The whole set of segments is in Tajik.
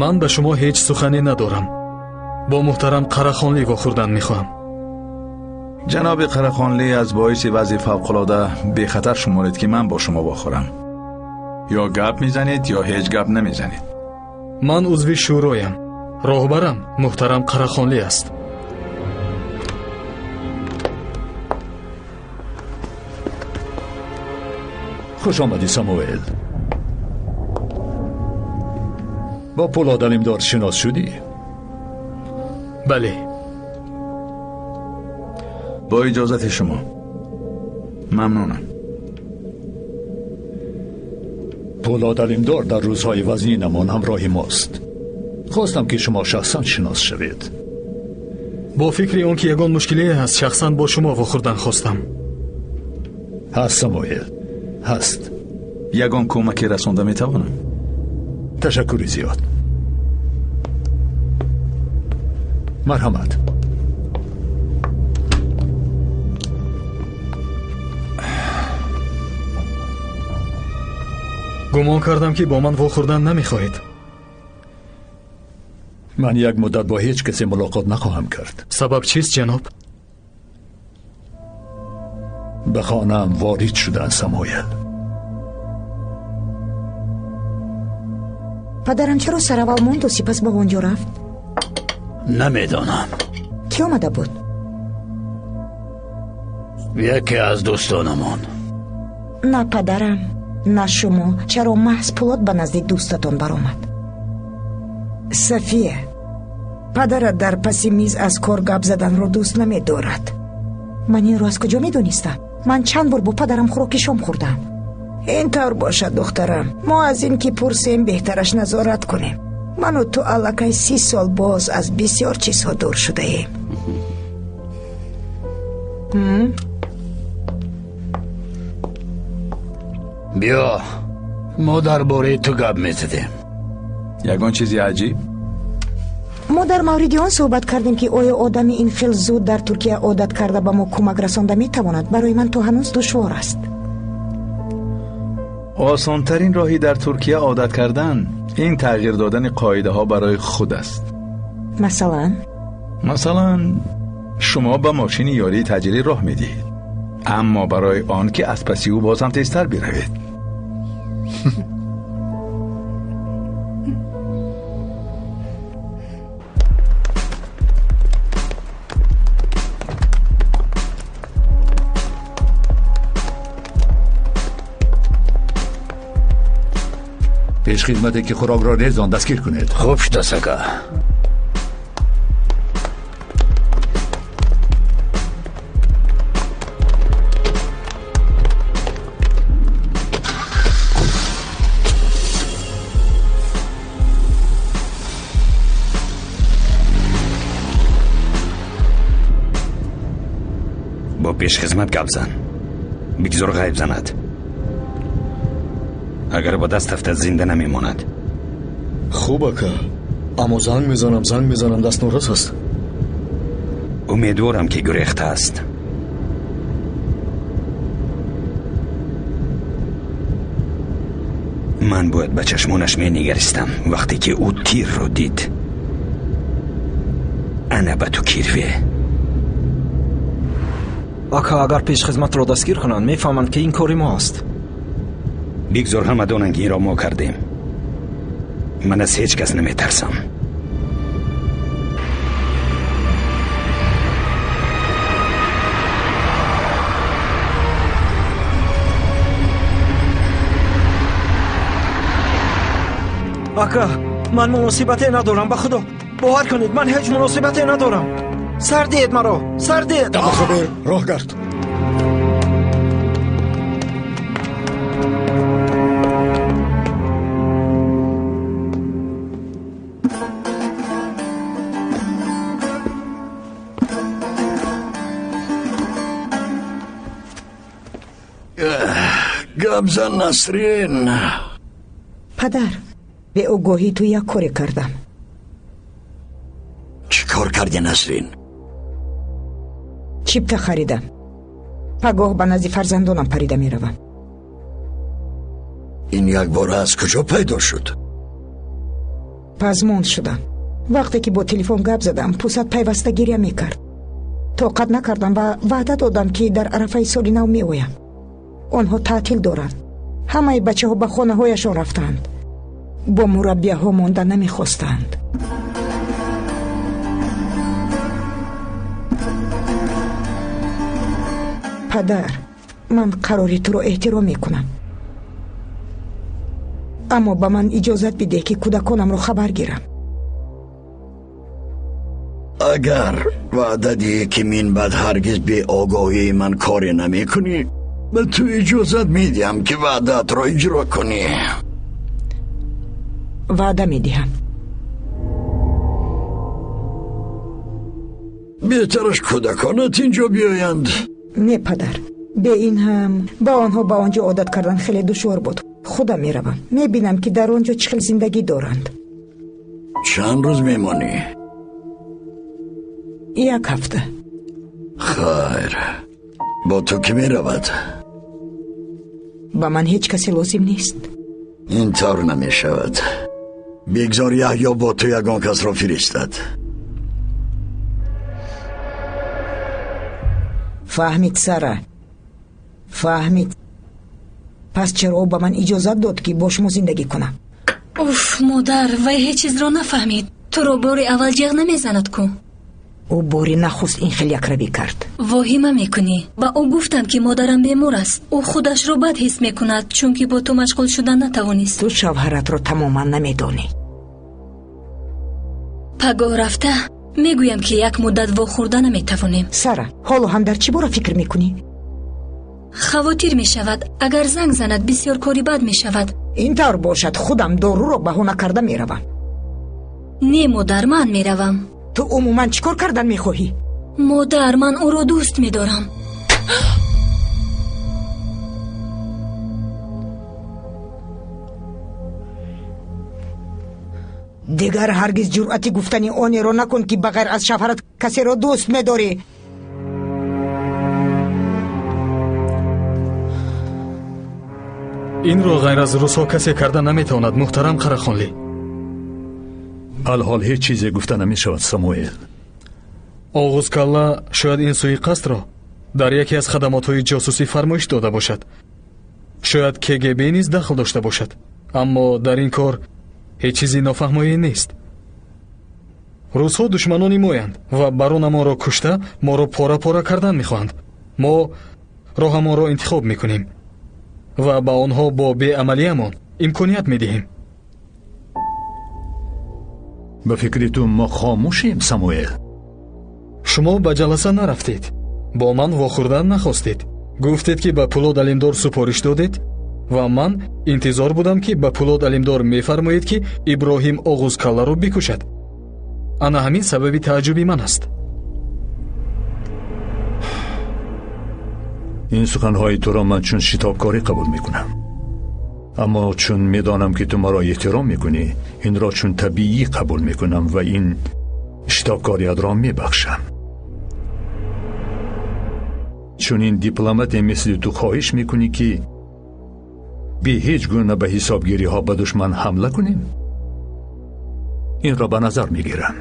Ман ба шумо ҳеҷ сухане надорам. Бо муҳтарам Қарахонлӣ вохӯрдан мехоҳам. Ҷаноби Қарахонлӣ, аз боиси вазъи фавқулода бехатар шуморед, ки ман бо шумо вохӯрам. Ё гап мезанед, ё ҳеҷ гап намезанед. Ман узви шӯроям. Роҳбарам муҳтарам Қарахонлӣ аст. Хуш омадӣ, Самуэл. Бо Пулод Алимдор шинос шудӣ? Бале. Бо иҷозати шумо. Мамнунам. Пулод Алимдор дар рӯзҳои вазнинамон ҳамроҳи мост. Хостам, ки шумо шахсан шинос шавед. Бо фикри он ки ягон мушкилие ҳаст, шахсан бо шумо вохӯрдан хостам. Ҳаст, Самуэл, ҳаст. Ягон кӯмаке расонда метавонам? Ташаккури зиёд. Марҳамат. Гумон кардам, ки бо ман вохӯрдан намехоҳед. Ман як муддат бо ҳеҷ касе мулоқот нахоҳам кард. Сабаб чист, ҷаноб? Ба хонаам ворид шуданд, Самуэл. Падарам чаро сараввал монду, сипас ба он ҷо рафт? Намедонам. Кӣ омада буд? Яке аз дӯстонамон. На падарам, на шумо. Чаро маҳз Пулод ба назди дӯстатон баромад? София, падарат дар паси миз аз кор гап заданро дӯст намедорад. Ман инро аз куҷо медонистам? Ман чанд бор бо падарам хӯроки шом хӯрдам. Ин тавр бошад, духтарам. Мо аз ин ки пурсем, беҳтараш назорат кунем. Ману ту аллакай 30 сол боз аз бисёр чизҳо дур шудаем. Биё, мо дар бораи ту гап мезадем. Ягон чизи аҷиб? Мо дар мавриди он суҳбат кардем, ки оё одами ин хел зуд дар Туркия одат карда ба мо кӯмак расонда метавонад. Барои ман то ҳанӯз душвор аст. Осонтарин роҳи дар Туркия одат кардан ин тағйир додани қоидаҳо барои худ аст. Масалан? Масалан, шумо ба мошини ёрии таъҷилӣ роҳ медиҳед, аммо барои он ки аз паси ӯ боз ҳам тезтар биравед. Пешхидмате ки хӯрокро резон дастгир кунед. Хуб шудааст, ака. Бо пешхизмат гап зан. Бигзор ғайб занад. Агар ба даст афтад, зинда намемонад. Хуб, ака, аммо занг мезанам, занг мезанам, даст норас аст. Умедворам, ки гурехтааст. Ман бояд ба чашмонаш менигаристам вақте ки ӯ тирро дид. Ана ба ту кирве. Ака, агар пешхизматро дастгир кунанд, мефаҳманд, ки ин кори мо аст. Бигзор ҳама донанд, ки инро мо кардем. Ман аз ҳеҷ кас наметарсам. Ака, ман муносибате надорам, ба худо. Бовар кунед, ман ҳеҷ муносибате надорам. Сар диҳед маро, сар диҳед. Дамахабер, роҳ гард. Гап зан, Насрин. Падар, беогоҳӣ ту як коре кардам. Чӣ кор кардӣ, Насрин? Чипта харидам. Пагоҳ ба назди фарзандонам парида меравам. Ин якбора аз куҷо пайдо шуд? Пазмон шудам. Вақте ки бо телефон гап задам, Пусат пайваста гиря мекард. Тоқат накардам ва ваъда додам, ки дар арафаи соли нав меоям. Онҳо таътил доранд. Ҳамаи бачаҳо ба хонаҳояшон рафтаанд. Бо мураббияҳо монда намехостанд. Падар, ман қарори туро эҳтиром мекунам. Аммо ба ман иҷозат бидеҳ, ки кӯдаконамро хабар гирам. Агар ваъда диҳӣ, ки минбаъд ҳаргиз беогоҳии ман коре намекунӣ, ба ту иҷозат медиҳам, ки ваъдаатро иҷро кунӣ. Ваъда медиҳам. Беҳтараш кӯдаконат инҷо биёянд. Не, падар, бе ин ҳам ба онҳо ба он ҷо одат кардан хеле душвор буд. Худам меравам, мебинам, ки дар он ҷо чӣ хел зиндагӣ доранд. Чанд рӯз мемонӣ? Як ҳафта. Хайр, бо ту кӣ меравад? Ба ман ҳеҷ касе лозим нест. Ин тавр намешавад. Бигзор Яҳё бо ту ягон касро фиристад. Фаҳмид, Сара, фаҳмид. Пас чаро ӯ ба ман иҷозат дод, ки бо шумо зиндагӣ кунам? Уф, модар, вай ҳеҷ чизро нафаҳмид. Туро бори аввал ҷеғ намезанад ку? Ӯ бори нахуст ин хел якравӣ кард. Воҳима мекунӣ. Ба ӯ гуфтам, ки модарам бемор аст. Ӯ худашро бад ҳис мекунад, чунки бо ту машғул шудан натавонист. Ту шавҳаратро тамоман намедонӣ. Пагоҳ рафта мегӯям, ки як муддат вохӯрда наметавонем. Сара, ҳоло ҳам дар чӣ бора фикр мекунӣ? Хавотир мешавад. Агар занг занад, бисёр кори бад мешавад. Ин тавр бошад, худам доруро баҳона карда меравам. Не, модар, ман меравам. Ту умуман чӣ кор кардан мехоҳӣ? Модар, ман ӯро дӯст медорам. Дигар ҳаргиз ҷуръати гуфтани онеро накун, ки ба ғайр аз шавҳарат касеро дӯст медорӣ. Инро ғайр аз русҳо касе карда наметавонад, муҳтарам Қарахонлӣ. Алҳол ҳеҷ чизе гуфта намешавад, Самуэл. Оғузкалла шояд ин суиқасдро дар яке аз хадамотҳои ҷосусӣ фармоиш дода бошад. Шояд КГБ низ дахл дошта бошад. Аммо дар ин кор ҳеҷ чизи нофаҳмоӣ нест. Русҳо душманони моянд ва баронамонро кушта моро пора-пора кардан мехоҳанд. Мо роҳамонро интихоб мекунем ва ба онҳо бо беамалиямон имконият медиҳем. Ба фикри ту мо хомӯшем, Самуэл? Шумо ба ҷаласа нарафтед, бо ман вохӯрдан нахостед. Гуфтед, ки ба Пулод Алимдор супориш додед ва ман интизор будам, ки ба Пулод Алимдор мефармоед, ки Иброҳим Оғузкалларо бикушад. Ана ҳамин сабаби тааҷҷуби ман аст. Ин суханҳои туро ман чун шитобкорӣ қабул мекунам. Аммо чун медонам, ки ту маро эҳтиром мекунӣ, инро чун табиӣ қабул мекунам ва ин шитобкориятро мебахшам. Чунин дипломате мисли ту хоҳиш мекунӣ, ки бе ҳеҷ гуна ба ҳисобгириҳо ба душман ҳамла кунем? Инро ба назар мегирам.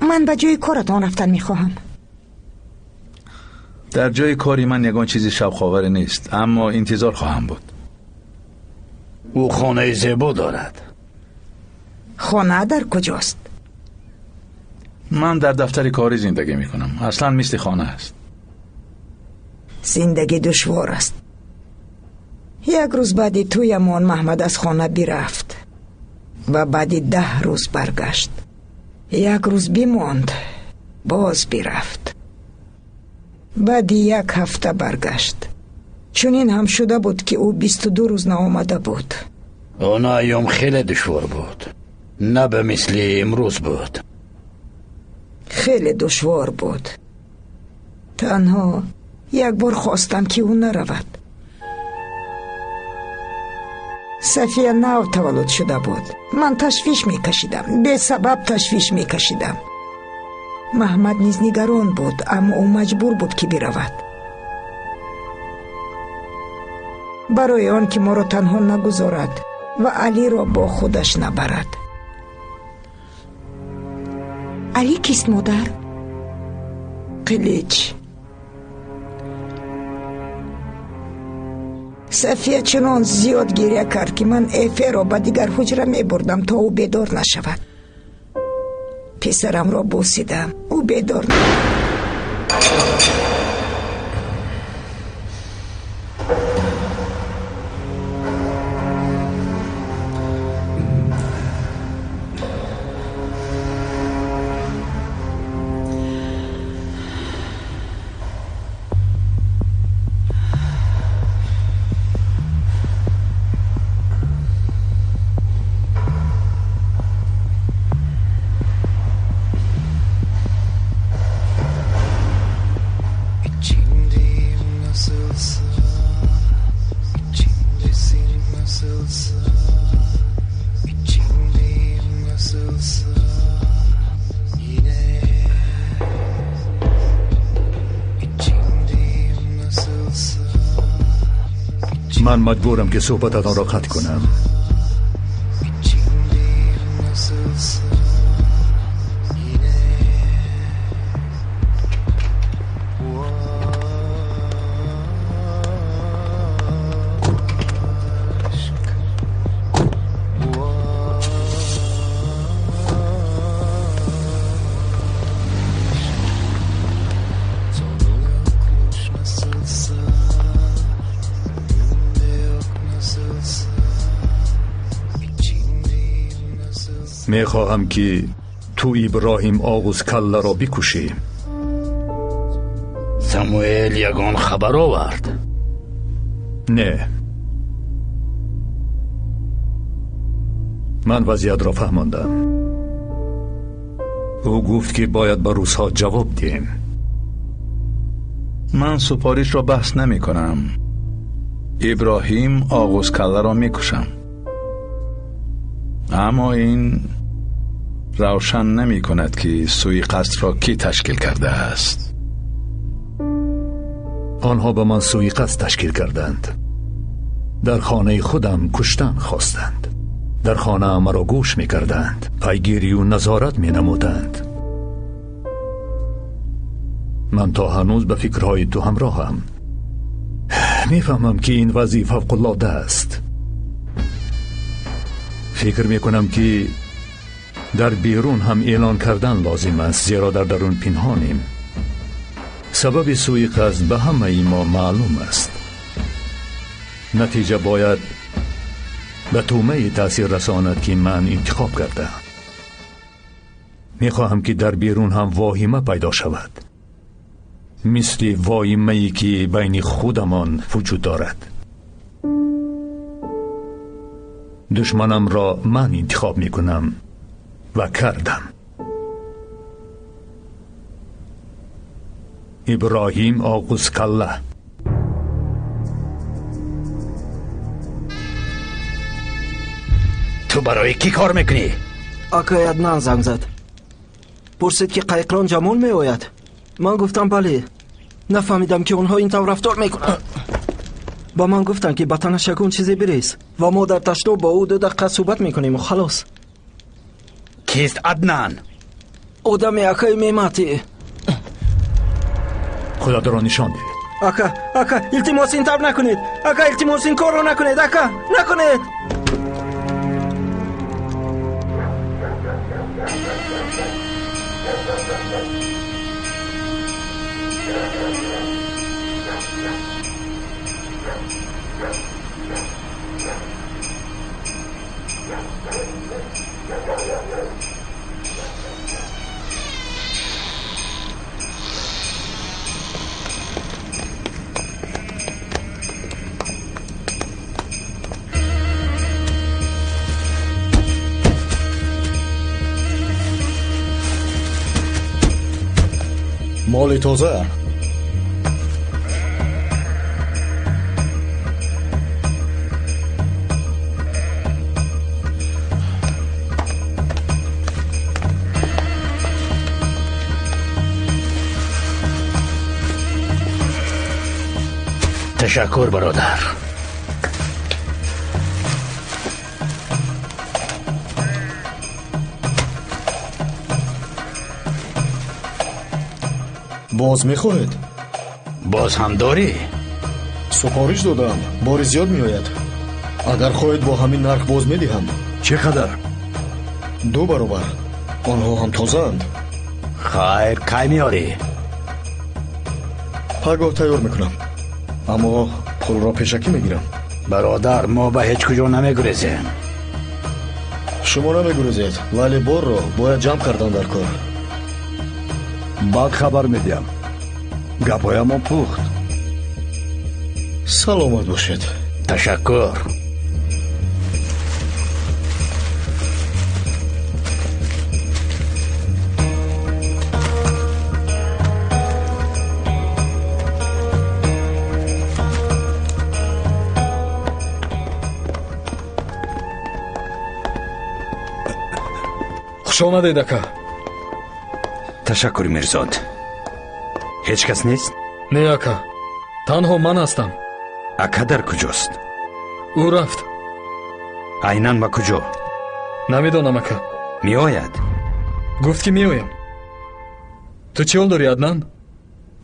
Ман ба ҷои коратон рафтан мехоҳам. Дар ҷои кори ман ягон чизи шавқоваре нест, аммо интизор хоҳам буд. Ӯ хонаи зебо дорад. Хона дар куҷост? Ман дар дафтари корӣ зиндагӣ мекунам. Аслан мисли хона аст. Зиндагӣ душвор аст. Як рӯз баъди тӯямон Маҳмад аз хона бирафт ва баъди 10 рӯз баргашт. Як рӯз бимонд, боз бирафт. Баъди як ҳафта баргашт. Чунин ҳам шуда буд, ки ӯ 22 рӯз наомада буд. Он айём хеле душвор буд. На ба мисли имрӯз буд. Хеле душвор буд. Танҳо як бор хостам, ки ӯ наравад. Сафия нав таваллуд шуда буд. Ман ташвиш мекашидам, бесабаб ташвиш мекашидам. Маҳмад низ нигарон буд, аммо ӯ маҷбур буд, ки биравад. Барои он ки моро танҳо нагузорад ва Алиро бо худаш набарад. Али кист, модар? Қилич. Сафия чунон зиёд гиря кард, ки ман Эферо ба дигар ҳуҷра мебурдам, то ӯ бедор нашавад. Писарамро бусидам, ӯ бедор. Ман маҷбурам ки суҳбататонро қатъ кунам. Мехоҳам ки ту Иброҳим Оғузкалларо бикушӣ. Самуэл ягон хабар овард? Не. Ман вазъиятро фаҳмондам. Ӯ гуфт ки бояд ба русҳо ҷавоб диҳем. Ман супоришро баҳс намекунам. Иброҳим Оғузкалларо мекушам. Аммо ин равшан намекунад ки суиқасдро кӣ ташкил кардааст. Онҳо ба ман суиқасд ташкил карданд. Дар хонаи худам куштан хостанд. Дар хона маро гӯш мекарданд, пайгирию назорат менамуданд. Ман то ҳанӯз ба фикрҳои ту ҳамроҳам. Мефаҳмам ки ин вазъи фавқулода аст. Фикр мекунам ки дар берун ҳам эълон кардан лозим аст, зеро дар дарун пинҳонем. Сабаби суиқасд ба ҳамаи мо маълум аст. Натиҷа бояд ба тӯъмае таъсир расонад ки ман интихоб кардаам. Мехоҳам ки дар берун ҳам воҳима пайдо шавад, мисли воҳимае ки байни худамон вуҷуд дорад. Душманамро ман интихоб мекунам ва кардам. Иброҳим Оғузкалла. Ту барои кӣ кор мекунӣ? Акай Аднан занг зад. Пурсид ки қайқрон Ҷамол меояд. Ман гуфтам бале. Нафаҳмидам ки онҳо ин тавр рафтор мекунанд. Ба ман гуфтанд ки ба танаш ягон чизе бирез ва мо дар ташноб бо ӯ 2 дақиқа суҳбат мекунем ва халос. Кист Аднан? Одами акаи Мемати. Худатро нишон деҳ. Ака, ака, илтимос ин тавр накунед. Ака, илтимос ин корро накунед. Ака, накунед. Моли тоза. Ташаккур, бародар. Боз мехоҳед? Боз ҳам дорӣ? Супориш додаам, бори зиёд меояд. Агар хоҳед бо ҳамин нарх боз медиҳам. Чӣ қадар? 2 баробар. Онҳо ҳам тозаанд. Хайр, кай меорӣ? Пагоҳ тайёр мекунам, аммо пулро пешакӣ мегирам. Бародар, мо ба ҳеҷ куҷо намегурезем. Шумо намегурезед, вале борро бояд ҷамъ кардан дар кор. Баъд хабар медиҳам. Гапҳоямон пухт. Саломат бошед. Ташаккур. Хуш омадед, ака. Ташаккур, Мирзод. Ҳеҷ кас нест? Не, ака, танҳо ман ҳастам. Ака дар куҷост? Ӯ рафт. Айнан ба куҷо? Намедонам, ака. Меояд? Гуфт ки меоям. Ту чӣ ҳол дорӣ, Аднан?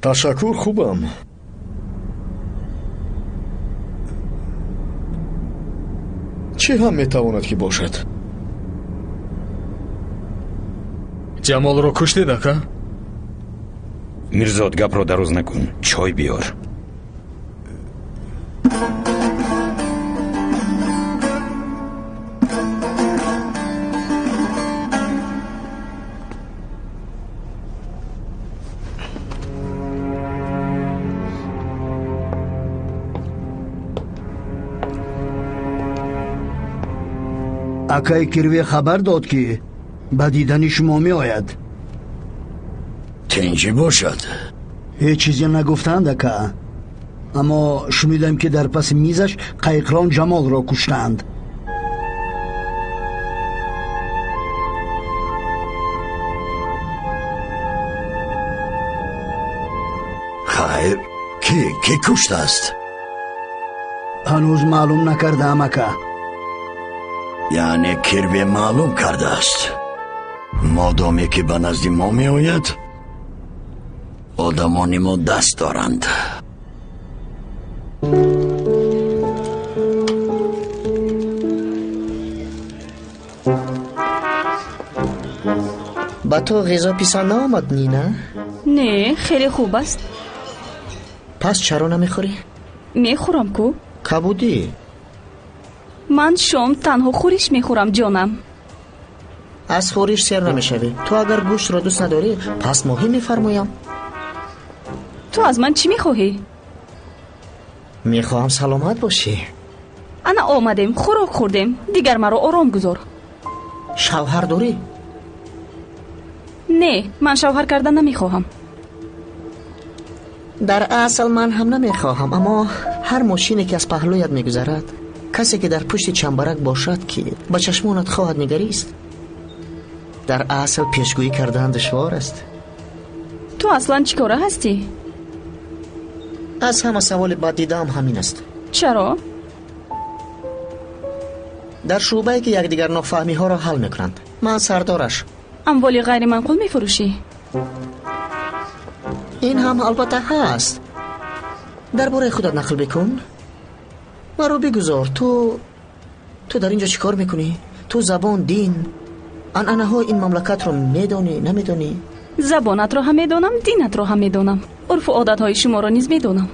Ташаккур, хубам. Чӣ ҳам метавонад ки бошад? Ҷамолро куштед, ака? Мирзод, гапро дароз накун, чой биёр. Акаи Кирве хабар дод, ки ба дидани шумо меояд. Тинҷӣ бошад? Ҳеҷ чизе нагуфтанд, ака, аммо шунидам, ки дар паси мизаш қайиқрон Ҷамолро куштанд. Хайр, кӣ куштааст? Ҳанӯз маълум накардаам, ака. Яъне Кирве маълум кардааст. Модоме ки ба назди мо меояд, одамони мо даст доранд. Ба ту ғизо писанд наомад, Нина? Не, хеле хуб аст. Пас чаро намехӯрӣ? Мехӯрам ку. Кабудӣ? Ман шом танҳо хӯриш мехӯрам, ҷонам. Аз хӯриш сер намешавӣ. Ту агар гӯштро дӯст надорӣ, пас моҳӣ мефармоям. Ту аз ман чӣ мехоҳӣ? Мехоҳам саломат бошӣ. Ана омадем, хӯрок хӯрдем, дигар маро ором гузор. Шавҳар дорӣ? Не, ман шавҳар кардан намехоҳам. Дар асл ман ҳам намехоҳам, аммо ҳар мошине ки аз паҳлӯят мегузарад, касе ки дар пушти чамбарак бошад, ки ба чашмонат хоҳад нигарист, дар асл пешгӯӣ кардан душвор аст. Ту аслан чӣ кора ҳастӣ? Аз ҳама саволи бад дидаам ҳамин аст. Чаро? Дар шӯъбае ки якдигар нофаҳмиҳоро ҳал мекунанд. Ман сардораш. Амволи ғайриманқул мефурӯшӣ? Ин ҳам албатта ҳаст. Дар бораи худат нақл бикун. Маро бигузор. Ту дар ин ҷо чӣ кор мекунӣ? Ту забон, дин, анъанаҳои ин мамлакатро медонӣ, намедонӣ? Забонатро ҳам медонам, динатро ҳам медонам, урфу одатҳои шуморо низ медонам.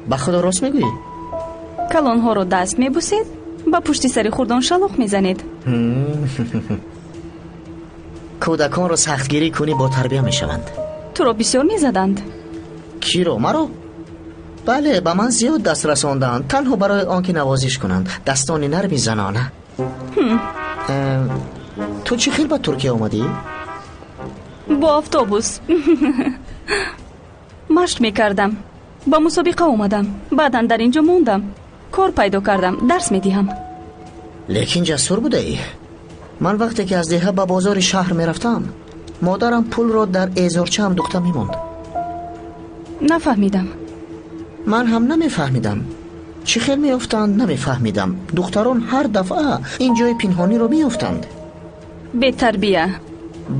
Ба худо рост мегӯӣ? Калонҳоро даст мебусед, ба пушти сари хурдон шалоқ мезанед. Кӯдаконро сахтгирӣ кунӣ, бо тарбия мешаванд. Туро бисёр мезаданд. Киро? Маро? Бале, ба ман зиёд даст расонданд, танҳо барои он ки навозиш кунанд. Дастони нарми занона. Ту чӣ хел ба Туркия омадӣ? Бо автобус. Машқ мекардам, ба мусобиқа омадам, баъдан дар ин ҷо мондам, кор пайдо кардам, дарс медиҳам. Лекин ҷасур будаӣ. Ман вақте ки аз деҳа ба бозори шаҳр мерафтам, модарам пулро дар эзорчаам духта мемонд. Нафаҳмидам. Ман ҳам намефаҳмидам. Чӣ хел меёфтанд, намефаҳмидам. Духтарон ҳар дафъа ин ҷои пинҳониро меёфтанд. Бетарбия.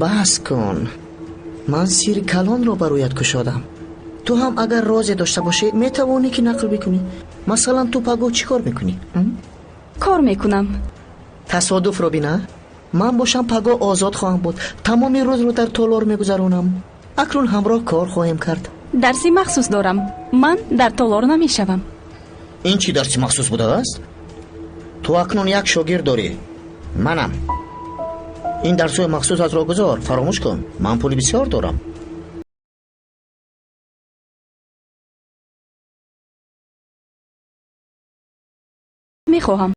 Бас кун. Ман сири калонро бароят кушодам. Ту ҳам агар розе дошта бошӣ, метавонӣ ки нақл бикунӣ. Масалан, ту пагоҳ чӣ кор мекунӣ? Кор мекунам. Тасодуфро бина. Ман бошам пагоҳ озод хоҳам буд. Тамоми рӯзро дар толор мегузаронам. Акнун ҳамроҳ кор хоҳем кард. Дарси махсус дорам. Ман дар толор намешавам. Ин чӣ дарси махсус будааст? Ту акнун як шогирд дорӣ. Манам. Ин дарсҳои махсусатро гузор, фаромӯш кун. Ман пули бисёр дорам. Мехоҳам.